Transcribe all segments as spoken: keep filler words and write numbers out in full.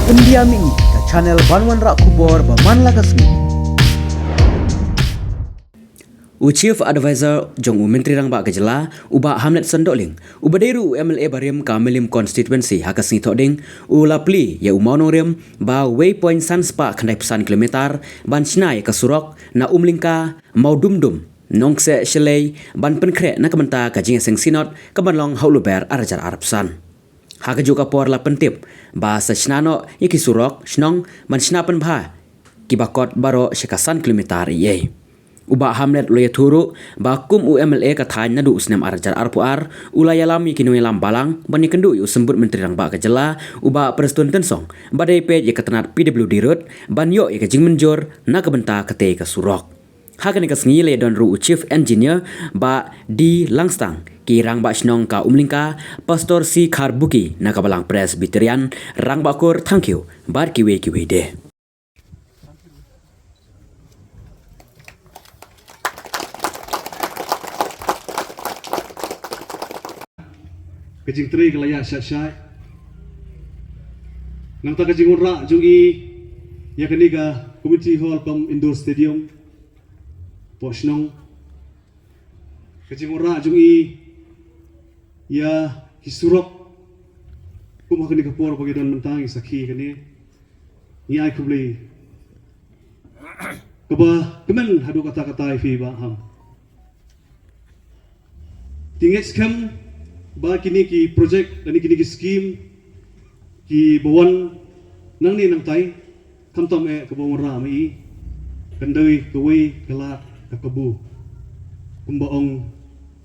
Pyndiam ïa ngi ka channel ban wanrah khubor ba man la ka sngi. U Chief Advisor jong u Myntri Rangbah ka Jylla, u Bah Hamletson Dohling, uba dei ruh u M L A barim ka Mylliem Constituency ha ka sngi Thohdieng, u la plie ïa u mawnongrim ba wei point san spah khyndai phew san kilometer ban shna ïa ka surok na Umlyngka, Mawdumdum, Nongkseh Shelei ban pynkhreh na ka bynta ka jingïaseng Synod kaban long ha u Lber ar hajar arphew san. Ha kajuh ka por la pyntip ba sa shna noh ïa ki surok shnong ban shna pynbha kiba kot baroh sha ka san kilometer eiei. U Bah Hamlet u la ïathuh ruh ba kum u M L A ka thaiñ naduh u snem ar hajar arphew ar, u la ïalam ïa ki nongïalam balang ban ïakynduh ïa u Symbud Myntri Rangbah ka Jylla, u Bah Prestone Tynsong, ba dei peit ïa ka tnat P W D road ban ïoh ïa ka jingmynjur na ka bynta katei ka surok. Ha kane ka sngi la ïadon ruh u Chief Engineer Bah D Langstang, ki rangbah shnong ka Umlyngka, Pastor C Kharbuki na ka Balang Presbyterian, rangbah kur Thangkhiew bad kiwei kiwei de. Ka jingtrei ka la ïaid shai shai. Nangta ka jingwanrah jong i ïa kane ka community hall cum indoor stadium, poh shnong. Ka jingwanrah jong i ïa ki surok, kum ha kane ka por ba ngi don mynta ngi sakhi kane. Ngi ai khublei kaba kmen haduh katta katta ïa phi Bah Ham. Te ngeit skhem ba kine ki project lane kine ki scheme kiba wan nangne nangtai, khamtam eh kaba wanrah ma i, kan dei kawei ka lad ka kabu, kumba ong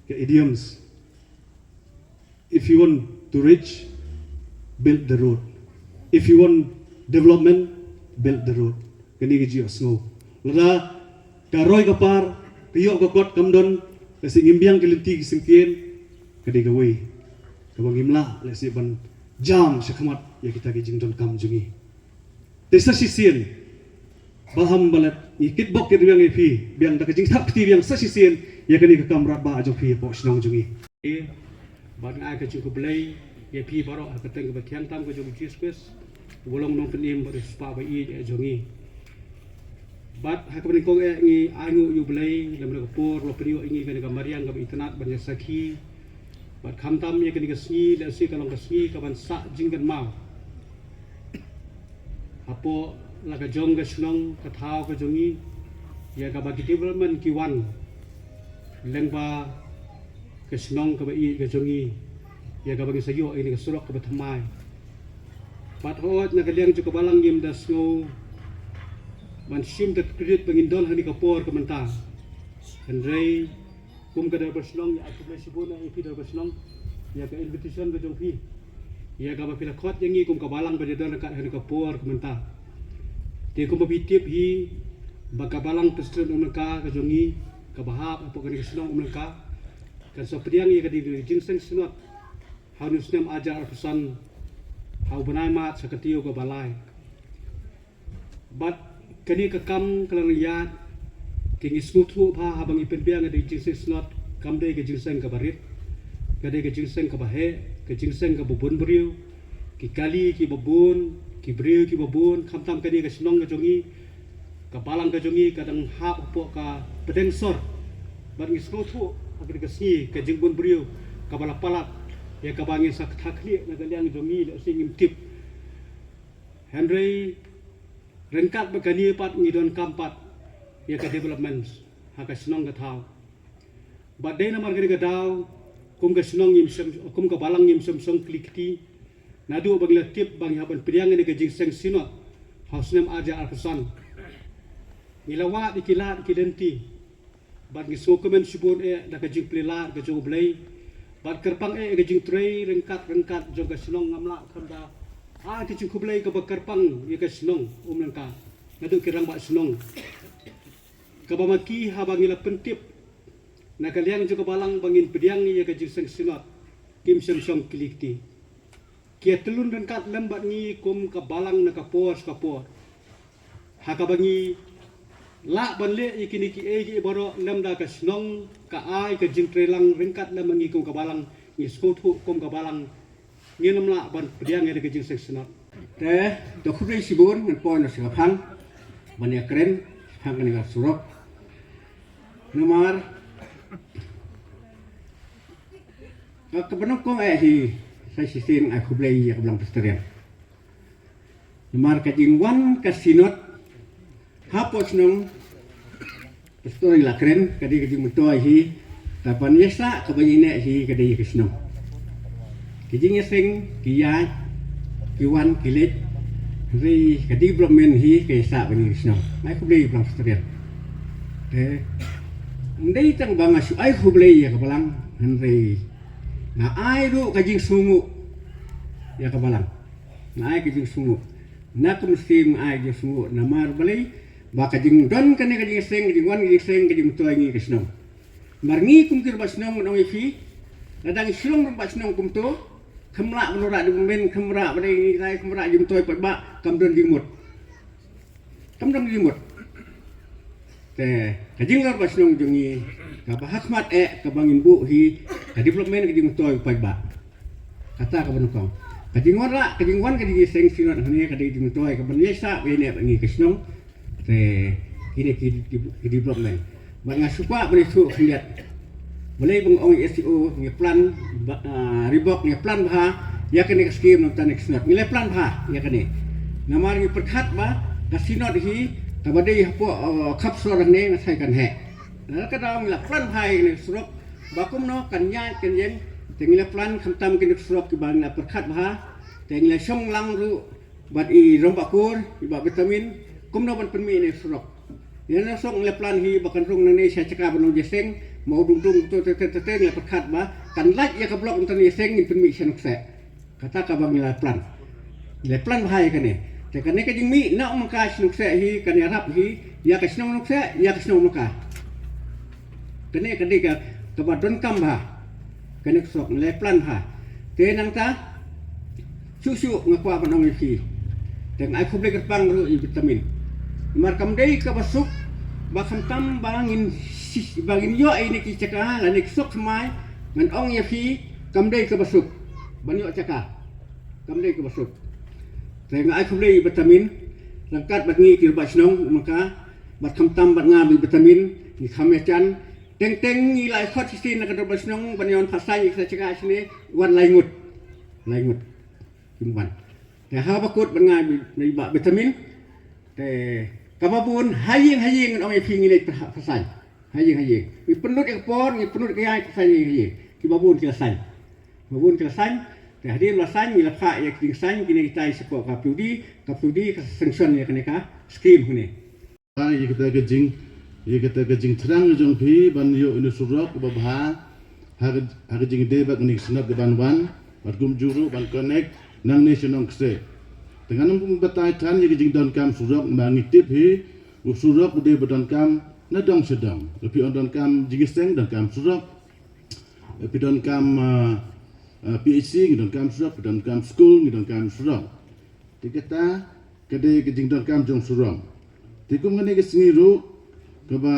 ka idioms. If you want to reach, build the road. If you want development, build the road. Kane ka jingïasngew. Lada ka roi ka par, ka ïoh ka kot kam don, lehse ngim biang ki lynti ki syngkien, ka dei kawei kaba ngim lah lehse ban jam shakhmat ïa kita ki jingdonkam jong ngi. Te sa shisien, Bah Ham Balet, ngi kitbok kitrwiang ïa phi biang da ka jingthap kti biang sa shisien ïa kane ka kam radbah jong phi hapoh shnong jong ngi. Bad nga ai ka jingkhublei ïa phi baroh ha ka kyrteng kaba thiang tam ka jong u Jisu Khrist, uba long nongpynim bad u Spah ba ïeit jong ngi. Bad ha kaba nyngkong eh ngi ainguh ïa U Blei namar ka por la pynïoh ïa ngi kane ka mariang kaba itynnad ban ïa sakhi. Bad khamtam ïa kane ka sngi, lehse ka long ka sngi kaban sah jingkynmaw hapoh la ka jong ka shnong ka thaw ka jong ngi, ïa kaba ki development ki wan lyngba ka shnong kaba ïeit ka jong ngi, ïa kaba ngi sa ïoh ïa kane ka surok kaba thymmai. Bad hooid na ka liang jong ka balang ngim da sngew ban shim da ka credit ba ngin don ha kane ka por ka mynta. Hynrei kum ka dorbar shnong, ïa ai khublei shibun ïa phi dorbar shnong ïa ka invitation ka jong phi, ïa kaba phi la khot ïa ngi kum ka balang ban ïadon ryngkat ha kane ka por ka mynta. Te kumba phi tip hi ba ka balang Presbyterian Umlyngka ka jong ngi kaba hap hapoh kane ka shnong Umlyngka kan sa pdiang ïa ka dei ka jingseng Synod ha une u snem ar hajar arphew san ha u bnai March ha ka taïew kaba lai. Bad kane ka kam ka la nang ïaid, te ngi sngewthuh ba haba ngi pynbiang ïa ka jingseng Synod kam dei ka jingseng kaba rit, ka dei ka jingseng kaba heh, ka jingseng kaba bun briew, ki kali kiba bun, ki briew kiba bun, khamtam kane ka shnong ka jong ngi, ka balang ka jong ngi ka dang hap hapoh ka pdeng sor. Bad ngi sngewthuh ha kane ka sngi ka jingbun briew kaba la palat ïa kaba ngin sa kthah khlieh na ka liang jong ngi lehse ngim tip. Hynrei ryngkat bad kane pat ngi donkam pat ïa ka development ha ka shnong ka thaw. Bad dei namar kane ka daw kum ka shnong ngim shym, kum ka balang ngim shym shong kli kti. Naduh ba ngi la tip ba ngi hap ban pdiang ïa ka jingseng Synod ha u snem ar hajar arphew san, ngi la wad ïa ki lad ki lynti. Bad ngi sngewkmen shibun eh da ka jingplie lad ka jong U Blei. Bad kyrpang eh ka jingtrei ryngkat ryngkat jong ka shnong, ngam lah khlem da ai ka jingkhublei kaba kyrpang ïa ka shnong Umlyngka, naduh ki rangbah shnong, kaba ma ki haba ngi la pyntip na ka liang jong ka balang ba ngin pdiang ïa ka jingseng Synod, kim shym shong kli kti. Ki ïa tylli ryngkat lem bad ngi kum ka balang na ka por sha ka por, ha kaba ngi lah ban leh ïa kine kiei kiei baroh lem da ka shnong ka ai ka jingtreilang ryngkat lem bad ngi kum ka balang. Ngi sngewthuh kum ka balang ngin ym lah ban pdiang ïa ka jingseng Synod. Te, to khublei shibun, ngan poi noh sha ka phang ban ïakren shaphang kane ka surok. Namar ka, kaba nyngkong eh hi, sa shisien ai khublei ïa ka Balang Presbyterian. Namar ka jingwan ka Synod hapoh shnong Pastor la kren, ka dei ka jingmyntoi hi, ka ban ïasah, ka ban ïaineh hi, ka dei ka shnong. Ki jingïaseng, ki ïaid, ki wan, ki leit, hynrei ka development hi, ka ïasah ban ïa ka shnong. Nga ai khublei ïa ka Balang Presbyterian. Te, ym dei tang ba nga shu ai khublei ïa ka Balang, hynrei nga ai ruh ka jingsngewnguh ïa ka Balang. Nga ai ka jingsngewnguh. Na ka mynsiem nga ai ka jingsngewnguh. Namar balei, ba ka jingdon kane ka jingïaseng, ka jingwan ka jingïaseng, ka jingmyntoi ngi ka shnong. Namar ngi kum ki rangbah shnong ngan ong ïa phi, lada ngi shu long rangbah shnong kumto, kham lah ban wanrah development, kham lah ban dei ngi, kham lah jingmyntoi paidbah, kam don jingmut. Kam don jingmut. Te ka jinglong rangbah shnong jong ngi, kaba ha khmat eh, kaba ngin buh hi, ka development ka jingmyntoi paidbah. Kata kaba nyngkong. Ka jingwanrah, ka jingwan ka jingïaseng Synod hangne ka dei jingmyntoi, ka ban ïasah ban ïaineh bad ngi ka shnong. Te kine ki, ki, ki development. Bad nga shu kwah ban ïathuh khyndiat. Balei ba nga ong ïa S D O, ngi plan, ba, ah, Reebok, ngi plan bha ïa kane ka skim na bynta kane ka Synod. Ngi la plan bha ïa kane. Namar ngi pyrkhat ba ka Synod hi, kaba dei hapoh, ah, khap sor hangne, nga sngew kan heh. Lada ka daw ngi la plan bha ïa kane ka surok, ba kumno kan ïaid kan ïeng, te ngi la plan khamtam kine ki surok kiba ngi la pyrkhat bha, te ngi la shong lang ruh bad i rangbah kur, i Bah Vitamin, kumno ban pynmih ïa kane ka surok. Ïa kane ka surok ngi la plan hi ba kan rung nangne sha jaka ba nongïaseng, Mawdungdung, to te te te te, ngi la pyrkhat ba kan lait ïa ka block, mynta ïaseng ngin pynmih sha Nongkseh. Kata kaba ngi la plan. Ngi la plan bha ïa kane. Te kane ka jingmih na Ummangkah sha Nongkseh hi kan ïarap hi ïa ka shnong Nongkseh, ïa ka shnong Ummangkah. Kane ka dei ka, kaba donkam bha. Kane ka surok ngi la plan bha. Te nangta, shuh shuh nga kwah ban ong ïa phi. Te nga ai khublei kyrpang ruh ïa Vitamin. Namar kam dei kaba suk, ba khamtam ba ngin shi-, ba ngin ïoh ïa kine ki jaka, lane ki surok thymmai, ngan ong ïa phi, kam dei kaba suk ban ïoh jaka. Kam dei kaba suk. Te nga ai khublei ïa Vitamin, ryngkat bad ngi ki rangbah shnong Umangkah, bad khamtam bad nga bad Vitamin, ngi kham ïa jan. Teng teng ngi la khot shisien na ka rangbah shnong ban ïa wan phah saiñ ïa ka jaka shane, wan lai ngut. Lai ngut. Kim wan. Te haba kut bad nga bad i Bah Vitamin, te kaba bun, ha ïing ha ïing ngan ong ïa phi, ngi leit phah, phah saiñ. Ha ïing ha ïing. Ngi pynlut ïa ka por, ngi pynlut ïa ka ïaid phah saiñ ha ïing ha ïing. Kiba bun ki la saiñ. Kiba bun ki la saiñ. Te hadien ba saiñ ngi la phah ïa ki jingsaiñ, kine kita shapoh ka PWD, ka PWD ka sanction ïa kane ka skim hangne. Ïa kata ka jing, ïa kata ka jingthrang jong phi ban ïoh ïa une u surok uba bha ha ka, ha ka jingïadei bad kane ka Synod kaban wan, bad kumjuh ruh ban connect nangne sha Nongkseh. Te ngan ym batai than ïa ka jingdonkam surok, namar ngi tip hi u surok u dei ba donkam na dong sha dong. Phi ong donkam jingïaseng, donkam surok. Phi donkam, ah, ah, P H C, ngi donkam surok, phi donkam skul, ngi donkam surok. Te kata ka dei ka jingdonkam jong surok. Te kum kane ka sngi ruh, kaba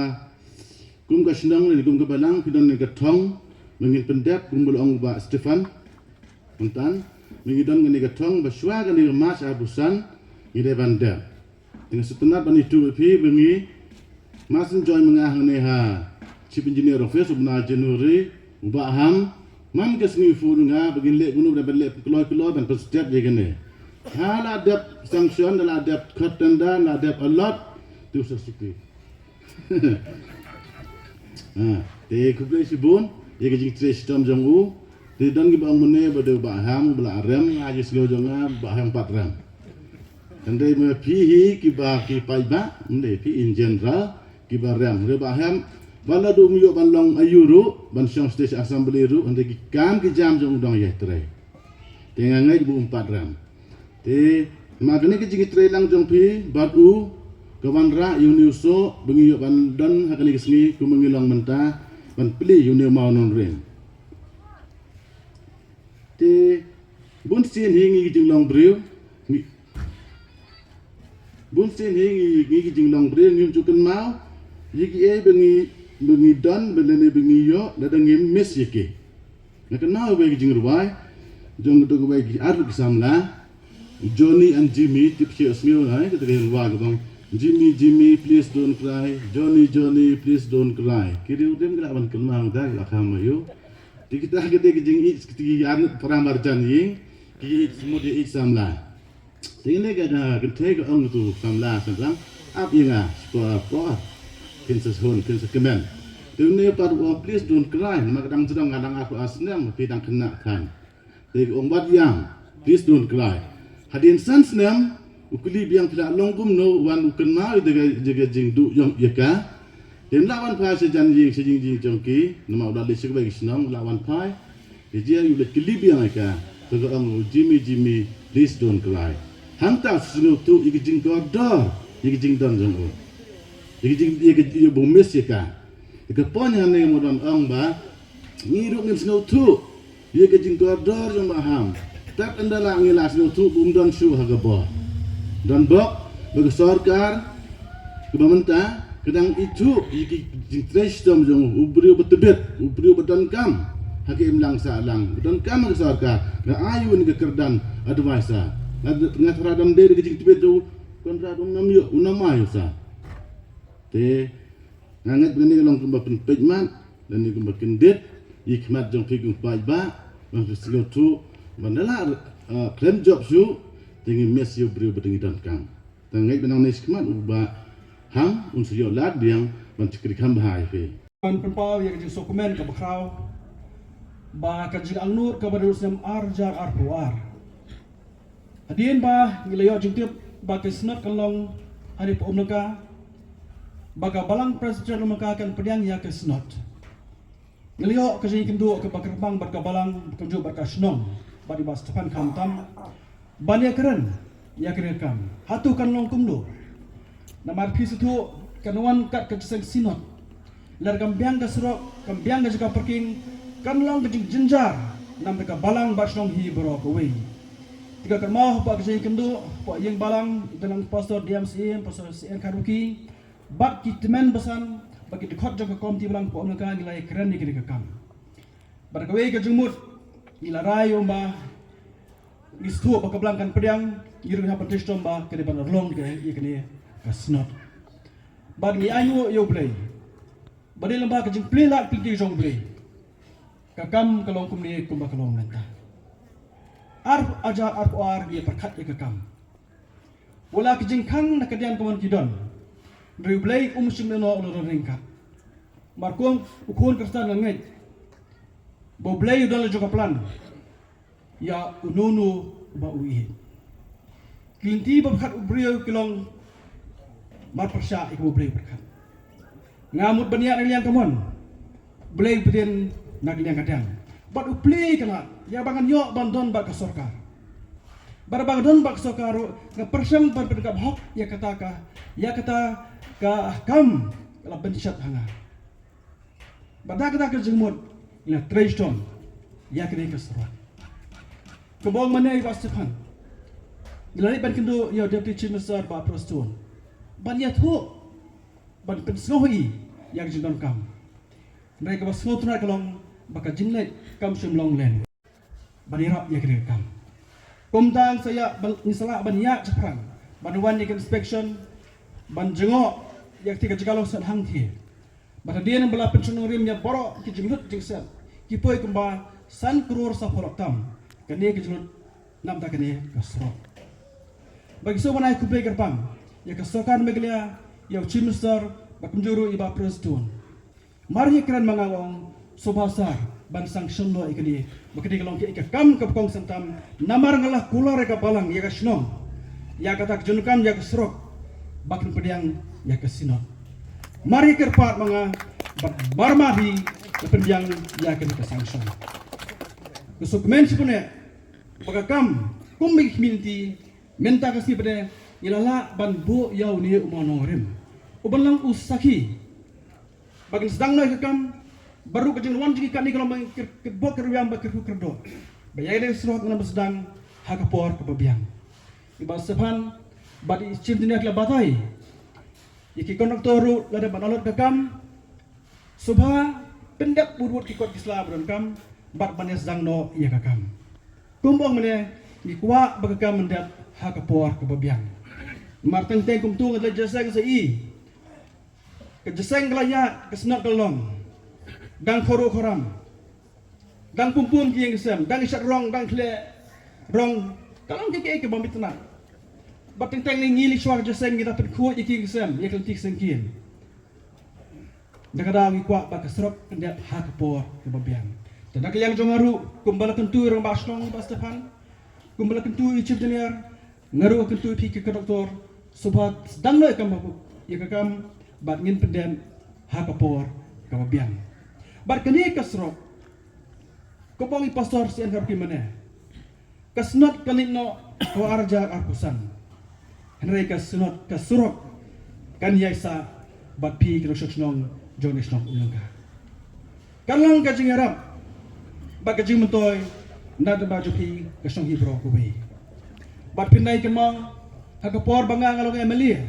kum ka shnong ne kum ka balang, phi don ne ka thong ba ngin pyndep, kum ba la ong Bah Stephan. Mynta ngi don kane ka thong ba shuwa kane ka March arphew san ngi dei ban dep. Te nga sngewtynnat ban ïathuh ïa phi ba ngi, mar syn join ma nga hangne ha Chief Engineer Office u bnai January, u Bah Ham, man ka sngi u phone ïa nga ba ngin leh kumno ban leh kloi kloi ban pynstep ïa kane. Ha la dep sanction, la dep khot tender, la dep allot, te u sa suki. Ha, te khublei shibun ïa ka jingtrei shitom jong u. Te don kiba ong mynne ba dei u Bah Ham ba la rem, ha jingsngew jong nga Bah Ham pat rem. Hynrei ma phi hi kiba ki paidbah, ym dei phi in general kiba rem. Hynrei Bah Ham ba la dum ïoh ban long aïu ruh, ban shong sha state assembly ruh, hynrei ki kam ki jam jong u dang ïai trei. Te nga ngeit ba um pat rem. Te ma kane ka jingtrei lang jong phi bad u ka wanrah ïa une u soh ba ngi ïoh ban don ha kane ka sngi kumba ngi long mynta ban plie ïa une u mawnongrim. Te bun sien hi ngi ki jinglong briew, ngi, bun sien hi ngi, ngi ki jinglong briew ngim ju kynmaw ïa kiei ba ngi, ba ngi don, ba lane ba ngi ïoh lada ngim miss ïa ki. Nga kynmaw ïa kawei ka jingrwai jong kawei ki arngut ki samla. Johnny and Jimmy, tip shi sngew ngai, kata ka ïa wa ka bang. Jimmy, Jimmy, please don't cry. Johnny, Johnny, please don't cry. Ki riew dim ki lah ban kynmaw da, ki lah kham ayu. Te kita ka dei ka jingïeit, kita ki ïa para marjan ïing, ki ïeit smut ïeit samla. Te ne ka, ka kynthei ka ong tu samla, samla. Ap ïa nga, por por. Kin sa hun, kin sa kmen. Te ne pat u ong, please don't cry. Namar ka dang jrong, nga dang arphew ar snem, phi dang khynnah than. Te ka ong, wat ïam, please don't cry. Hadien san snem, u kylli biang, phi la long kumno, wan u kynmaw ïa ka, ïa ka jingduh jong ïa ka. Te u la wan phai sha jan ïing, sha jingjia jong ki, namar u la leit sha kawei ka shnong, u la wan phai. Ïa jia u la kylli biang ïa ka, te ka ong, Jimmy, Jimmy, please don't cry. Hangta u sngewthuh ïa ka jingkordor ïa ka jingdon jong u. Ïa ka jing, ïa ka, ïa ka bym miss ïa ka. Ïa ka point hangne nga don ong ba ngi ruh ngim sngewthuh ïa ka jingkordor jong Bah Ham. Tad ynda la ngi la sngewthuh ba um don shuh ha ka bor. Don bok ba ka sorkar kaba mynta ka dang ithuh ïa ki jingtrei shitom jong u, u briew ba tbit, u briew ba donkam ha ka imlang sahlang, ba donkam ha ka sorkar. Nga ai u ïa ka kyrdan advisor. Nga, nga tharai dang dei da ka jingtbit jong u Conrad, u nam ïoh, u nam ai u sa. Te nga ngeit ba kane ka long kumba pynpeit mat lane kumba kyndit ïa ki khmat jong phi kum paidbah, ban phi sngewthuh ban da la, ah, khlem jop shuh te ngi miss ïa u briew ba dang ngi donkam. Te nga ngeit ba nangne shi khmat u Bah Ham un sa ïoh lad biang ban shakri kham bha ïa phi. Ban pynpaw ïa ka jingsngewkmen kaba khraw ba ka jingangnud kaba dei u snem ar hajar arphew ar. Hadien ba ngi la ïoh jingtip ba ka Synod kan long ha ri Paumlaka, ba ka Balang Presbyterian Umlaka kan pdiang ïa ka Synod. Ngi la ïoh ka jingkynduh kaba kyrpang bad ka Balang, kumjuh bad ka shnong, bad i Bah Stephan khamtam ban ïakren ïa kane ka kam. Hato kan long kumno? Namar phi sngewthuh kan wan kat ka jingïaseng Synod. Lada kam biang ka surok, kam biang ka jaka parking, kan long ka jingjynjar namar ka Balang bad shnong hi baroh kawei. Te ka kynmaw hapoh ka jingkynduh hapoh ïing Balang, i Pastor D M C M, Pastor C N Kharbuki, bad ki tymmen basan, bad ki dkhot jong ka komiti Balang Paumlaka, ngi la ïakren ïa kane ka kam. Bad kawei ka jingmut ngi la rai ïa u ba ngi sngewthuh ba ka Balang kan pdiang, ngi ruh ngi hap ban trei shitom ba ka dei ban long ka ïa kane ka Synod. Bad ngi ainguh ïa U Blei ba dei lyngba ka jingplie lad plie jong U Blei, ka kam ka long kumne kumba ka long mynta. Ar hajar arphew ar ngi pyrkhat ïa ka kam. Wat la ki jingkhang na ka diang ka mon ki don, hynrei U Blei um shym lehnoh u la don ryngkat. Namar kum u khun Khristan nga ngeit ba U Blei u don la jong ka plan ïa uno uno uba u ïeit. Ki lynti ba pyrkhat u briew ki long marpyrshah ïa kaba U Blei u pyrkhat. Nga mut ban ïaid na ka liang ka mon, U Blei u pynïaid na ka liang ka diang. Bad u plie ka lad ïa ba ngan ïoh ban don bad ka sorkar. Bad ba ngan don bad ka sorkar ruh nga pyrshang ban pyndonkam hok ïa kata ka, ïa kata ka kam ka la pynshet ha nga. Bad da kata ka jingmut ngi la trei shitom ïa kane ka surok. Kumba ong mynne i Bah Stephan, ngi la leit ban kynduh ïa u Deputy Chief Minister Bah Prestone ban ïathuh, ban pynsngew ïa ka jingdonkam. Hynrei kaba sngewtynnat ka long ba ka jingleit kam shym long len ban ïarap ïa kane ka kam. Kumta ngi sa ïa, ngi sa lah ban ïaid shaphrang ban wan ïa ka inspection, ban jngoh ïa kata ka jaka long snet hangthie. Bad hadien ba la pynshong nongrim ïa baroh ki jinglut jingsiat, ki poi kumba san klur saphew lak tam kane ka jinglut namar kane ka surok. Bad ngi sngewbha ban ai khublei kyrpang ïa ka sorkar Meghalaya, ïa u Chief Minister, bad kumjuh ruh ïa Bah Prestone. Mar ngi kren ma nga ong sngewbha sir ban sanction noh ïa kane, ba kane ka long ka kam kaba kongsan tam, namar nga la kular ïa ka Balang, ïa ka shnong, ïa kata ka jingdonkam ïa ka surok ba kan pdiang ïa ka Synod. Mar ngi kyrpad ma nga, bad mar ma hi la pdiang ïa kane ka sanction. Ka sngewkmen shibun eh ba ka kam kum ba ngi khmih lynti, mynta ka sngi pat ngi la lah ban buh ïa une u mawnongrim uban long u sakhi ba kan sdang noh ïa ka kam. Baroh ka jingwan jong ngi katne ka long ba ngi kyrkhu kyrdoh ba ïa kane ka surok ngan ym sdang ha ka por kaba biang. I Bah Stephan bad i Chief Engineer ki la batai, ïa ki kontraktor ruh lada ban allot ka kam, sngewbha pyndep wut wut ki kot ki sla ba donkam bad ban ïa sdang noh ïa ka kam. Kumba ong mynne, ngi kwah ba ka kam kan dep ha ka por kaba biang. Namar teng teng kumta nga la jingïaseng sa i. Ka jingïaseng ka la ïaid, ka snot ka la long. Dang khoro khoram. Dang pum pum ki ïing ki sem, dang i shat rong, dang khleh rong. Ka long kiei kiei kaba bit na. Bad teng teng ngi ngi leit shuwa ka jingïaseng ngi da pynkhuid ïa ki ïing ki sem, ïa ka lynti ka seng ki ïing. Da ka daw ngi kwah ba ka surok kan dep ha ka por kaba biang. Te na ka liang jong nga ruh, kumba la kyntu i Rangbah Shnong Bah Stephan, kumba la kyntu i Chief Engineer, nga ruh nga kyntu ïa phi ki ka doktor, sngewbha sdang noh ïa ka kam, ïa ka kam, bad ngin pyndep ha ka por kaba biang. Bad kane ka surok, kumba ong i Pastor Sian Kharki mynne, ka snot kan leit noh ha u ar hajar arphew san. Hynrei ka snot, ka surok kan ïai sah bad phi ki nongshong shnong jong ka shnong Umlyngka. Kan long ka jingïarap bad ka jingmyntoi na ka bynta jong phi ka shnong hi baroh kawei. Bad phin nang kynmaw ha ka por ba nga nga long M L A.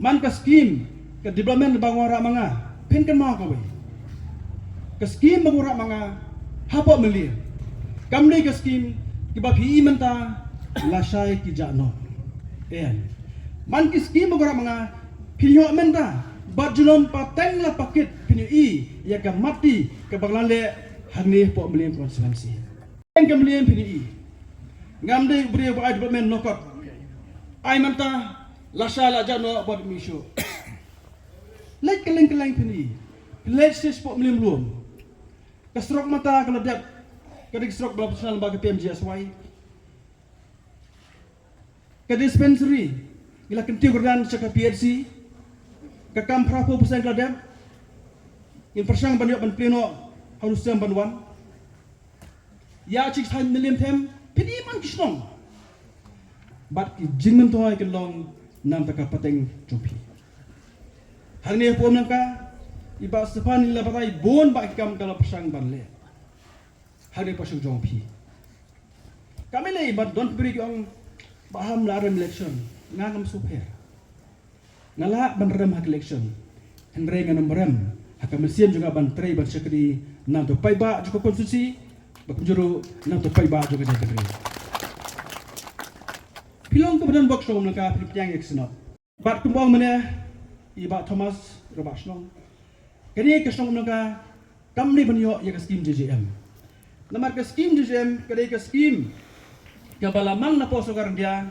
Man ka skim, ka development ba nga wanrah ma nga, phin kynmaw kawei. Ka skim ba nga wanrah ma nga hapoh Mylliem, kam dei ka skim kiba phi i mynta lashai ki jah noh. Em. Man ki skim ba nga wanrah ma nga, phin ïoh mynta, bad junom pateng la pakit phin ïohi ïa ka matti kaba nga la leh hangne hapoh Mylliem constituency. Eng ka Mylliem phin ïohi. Ngam dei u briew ba ai development nokot. Ai mynta, lashai la jah noh bad mi shuh. Leit kylleng kylleng phin ïohi. Leit shisha hapoh Mylliem Lum. Ka surok mynta ka la dep. Ka dei ka surok ba la pynshna lyngba ka P M G S Y. Ka dispensary, ngi la kyntiew kyrdan sha ka P H C, ka kam phra phew percent ka la dep. Ngin pyrshang ban ïoh ban plie noh ha u Disember ban wan. Ïa ka jingshai Mylliem Them, phin i man ki shnong. Bad ki jingmyntoi kin long na ka bynta ka pateng jong phi. Hangne hapoh Umlyngka, i Bah Stephan i la batai bun bah ki kam ka la pyrshang ban leh. Hangne hapoh shong jong phi. Kam lei ban don bri ki ong ba ham lah rem election, nga ngam sngewpher. Nga lah ban rem ha ka election. Hynrei ngan ym rem ha ka mynsiem jong nga ban trei ban shakri na ka bynta u paidbah jong ka constituency, bad kumjuh ruh na ka bynta u paidbah jong ka jaitbynriew. Phi long kaba don bok shnong Umlyngka, phi pdiang ïa ka snot. Bad kumba ong mynne i Bah Thomas, Rangbah Shnong, kane ka shnong Umlyngka kam dei ban ïoh ïa ka skim J J M. Namar ka skim J J M ka dei ka skim kaba la mang na poh sorkar India,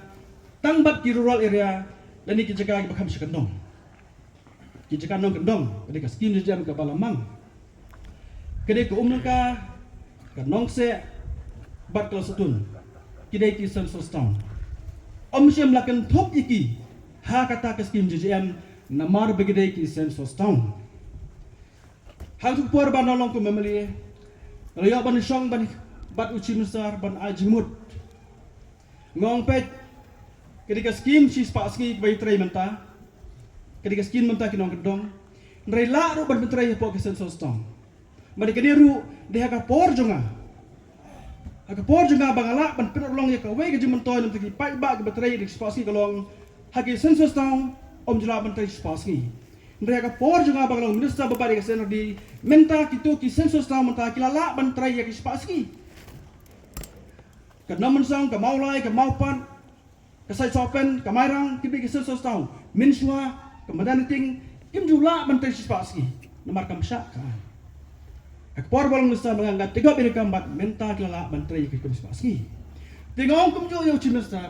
tang bad ki rural area lane ki jaka kiba kham sha kyndong. Ki jaka nongkyndong, ka dei ka skim J J M kaba la mang. Ka dei ka Umlyngka, ka Nongseh bad ka Lawsatun, ki dei ki census town. Ym shym la kynthup ïa ki ha kata ka skim J J M, namar ba ki dei ki census town. Hangto ka por ba nga long kum M L A, nga la ïoh ban shong ban, bad u Chief Minister ban ai jingmut. Nga ong peit, ka dei ka skim shispah sngi kaba ïatrei mynta. Ka dei ka skim mynta ki nongkyndong. Hynrei lah ruh ban pyntrei hapoh ka census town. Bad kane ruh dei ha ka por jong nga. Ha ka por jong nga ba nga lah ban pynurlong ïa kawei ka jingmyntoi na ka bynta ki paidbah kiba trei da ki shispah sngi, ka long ha ki census town ym ju lah ban trei shispah sngi. Hynrei ha ka por jong nga ba nga long minister ba bat ïa ka C and R D, mynta kito ki census town mynta ki la lah ban trei ïa ki shispah sngi. Ka Nongmynsong, ka Mawlai, ka Mawpat, ka Saitsohpen, ka Mairang, ki dei ki census town. Mynshuwa, ka Madan Iting, kim ju lah ban trei shispah sngi. Namar kam shah ka aiñ. Ha ka por ba long minister ba nga, nga tieng ïa ka kam bad mynta ki la lah ban trei ïa ki shispah sngi. Te nga ong kumjuh ïa u Chief Minister,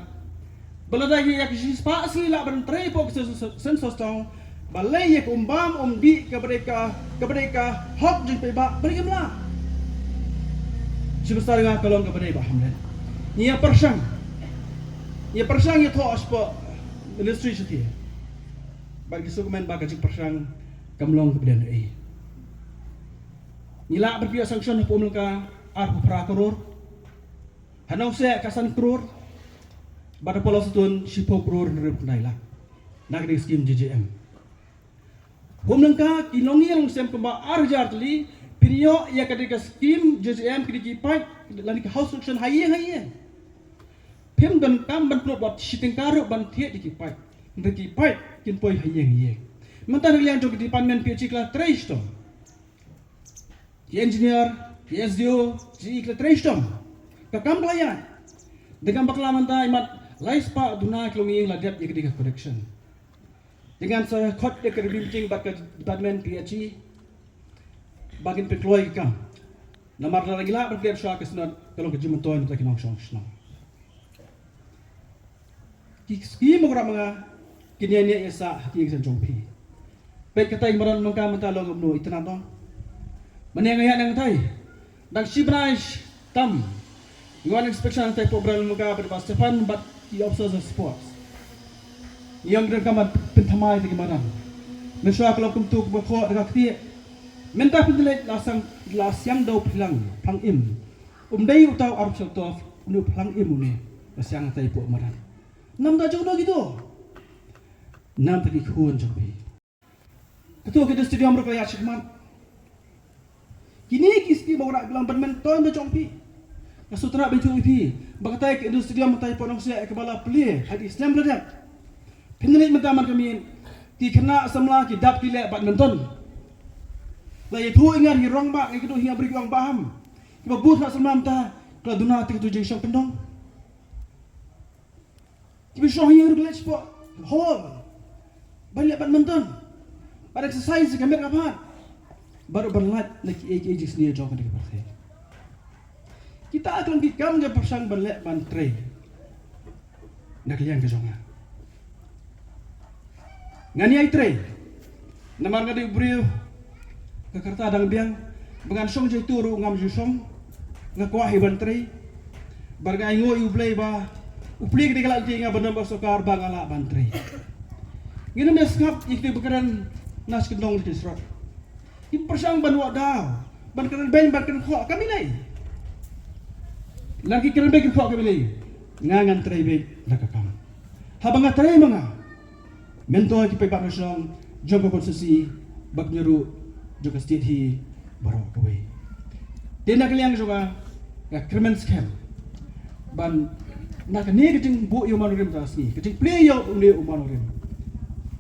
ba lada ïa ki shispah sngi lah ban trei hapoh ka census, census town, balei ïa ka um bam um dih kaba dei ka, kaba dei ka hok jong ki paidbah, balei kim lah? Chief Minister, nga ka long kaba dei ba hamlet. Ngi ïa pyrshang. Ngi ïa pyrshang ïathoh shapoh ministry shatei. Bad ki sngewkmen ba ka jingpyrshang kam long kaba dei ei. Ngi lah ban pynïoh sanction hapoh Umlyngka arphew phra klur. Ha Nongseh ka san klur. Bad hapoh Lawsatun shiphew klur hynriewphew khyndai lak. Na ka dei ka skim J J M. Umlyngka ki nongïing nongsem kumba ar hajar tylli, phin ïoh ïa ka dei ka skim J J M, ka dei ki paip lane ki house connection ha ïing ha ïing. Phim donkam ban pynlut wat shi tyngka ruh ban thied ïa ki paip. Hynrei ki paip kin poi ha ïing ha ïing. Mynta na ka liang jong ki department P H E ki la trei shitom. Ki engineer, ki S D O, ki E ki la trei shitom. Ka kam ka la ïaid. Dang kam bakla mynta imat Lai spah duna ki longïing la dep ïa ka dei ka connection. Te ngan sa khot ïa ka review meeting bad ka department P H E ba kin pynkloi ka kam. Namar lada ngi lah ban pynkloi shuwa ka Synod ka long ka jingmyntoi na ki nongshong shnong. Ki skim baroh ma nga kin ïa ïa sa ha ki jong phi. Peit katai ki madan Lamka mynta long kumno, itynnad noh. Mynne nga ïa nang tai. Dang shi bnai tam ngi wan inspection tai pok Madan Lamka bad Bah Stephan bad ki officers of sports. Ngi ong dang kam pynthymmai te ki madan. Mynshuwa ka long kumtu kumba khoh da ka ktieh. Mynta pynleit la sang la siang dau phlang phlang im. Um dei uta u Arab Sheltoff, une u phlang im une. La siang tai pok madan. Namar da jong no gitu. Namar da ki khun jong phi. Kato ka indoor stadium ruh ka la ïaid shakhmat. Kine ki skim ba wanrah bilang ban myntoi na jong phi. Nga sngewthuh ba ïathuh ïa phi ba katai ka indoor stadium mynta i pynlong sha ïa kaba la plie ha ki snem la dep. Phin leit mynta man ka miet ki khynnah samla ki dap ki leh badminton. La ïathuh ïa nga ki rangbah, ngi kynduh ïa nga bri ki rangbah ham. Kiba bun khynnah samla mynta ka la duna te kato jingshong kyndong. Kiba shong ïa ruh leh sport hall ban leh badminton, ban exercise ka met ka phad, baroh ban lait na kiei kiei jingsniew jong kane ka pyrthei. Kita ki long ki kam kiba pyrshang ban leh ban trei na ka liang ka jong nga. Ngan ïai trei. Namar nga dei u briew ka rta dang biang, ba ngan shong jaitu ruh ngam ju shong, nga kwah hi ban trei. Bad nga ainguh ïa U Blei ba u plie ka dei ka lad jong nga ban nym ba sorkar ba nga lah ban trei. Ngin ym sngap ïa ki ba kren na skyndong ki surok. Ki pyrshang ban wad daw ban kren beiñ ban kren khoh, kam ïalei. Lada ki kren beiñ kren khoh kam ïalei. Nga ngan trei beit da ka kam. Haba nga trei ma nga, myntoi ki paidbah nongshong jong ka constituency bad kumjuh ruh jong ka state hi baroh kawei. Te na ka liang jong nga, nga kyrmen skhem ban na kane ka jingbuh ïa u mawnongrim ta sngi, ka jingplie ïa une u mawnongrim,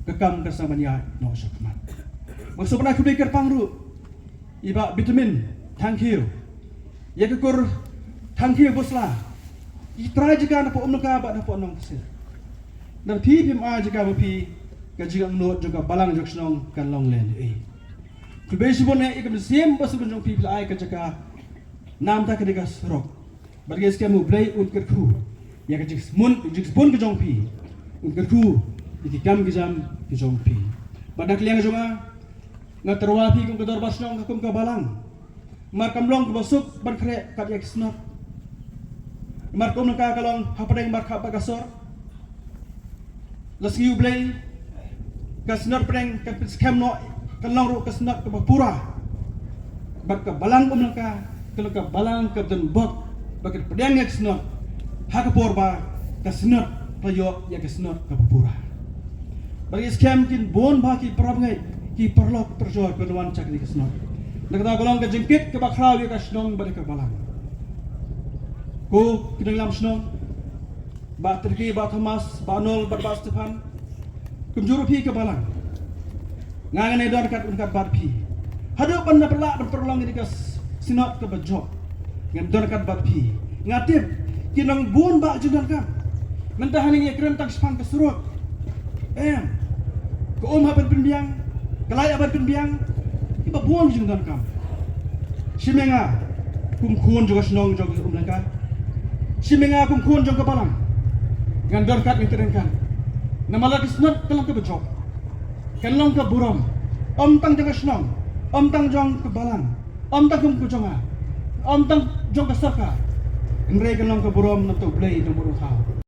ka kam kan sa ban ïaid noh shakhmat. Bad sngewbha khublei kyrpang ruh ïa i Bah Vitamin Thangkhiew, ïa ka kur Thangkhiew Busla, ki trai jaka na Umlangka bad na Nongkset. Namar phi phim ai jaka ma phi, ka jingangnud jong ka balang jong shnong kan long lehnohei. Khublei shibun ïa ka mynsiem ba sngewbha jong phi, phi la ai ka jaka namar kane ka surok. Bad nga skhem U Blei un kyrkhu ïa ka jingsmun, jingsbun ka jong phi. Un kyrkhu ïa ki kam ki jam ki jong phi. Bad na ka liang jong nga, nga tyrwa phi kum ka dorbar shnong, kum ka balang. Namar kam long kaba suk ban khreh kat ïa ki Synod. Namar ka Umlangka ka long hapdeng markhap bad ka sor. La sngi U Blei, ka Synod pdeng kan pynskhem noh, kan long ruh ka Synod kaba pura. Bad ka balang Umlangka ka long ka balang kaba don bok, ba kan pdiang ïa ka Synod ha ka por ba ka Synod ka ïoh ïa ka Synod kaba pura. Bad nga skhem kin bun bha ki parabangeit, ki paralok parajor kiban wan sha kane ka Synod. Na kata ka long ka jingkit kaba khraw ïa ka shnong bad ïa ka balang. Ko ki nongïalam shnong, Bah Tyrki, Bah Thomas, Bah Nol bad Bah Stephan, kumjuh ruh phi ka balang. Nga ngan ïadon ryngkat ryngkat bad phi haduh ban nang pynlah ban pynlong ïa ka s-, Synod kaba jop. Ngan don ryngkat bad phi. Nga tip kin long bun bha ki jingdonkam. Mynta hangne ngi ïakren tang shaphang ka surok. Em. Ka um hap ban pynbiang, ka light hap ban pynbiang. Kiba bun ki jingdonkam. Shim ïa nga kum khun jong ka shnong jong ka Umlangka. Shim ïa nga kum khun jong ka balang. Ngan don ryngkat, ngan trei ryngkat. Namar la ka Synod ka long kaba jop, kan long ka burom, ym tang jong ka shnong, ym tang jong ka balang, ym tang kum ka jong nga, ym tang jong ka sorkar. Hynrei kan long ka burom na uta U Blei Nongbuh Nongthaw.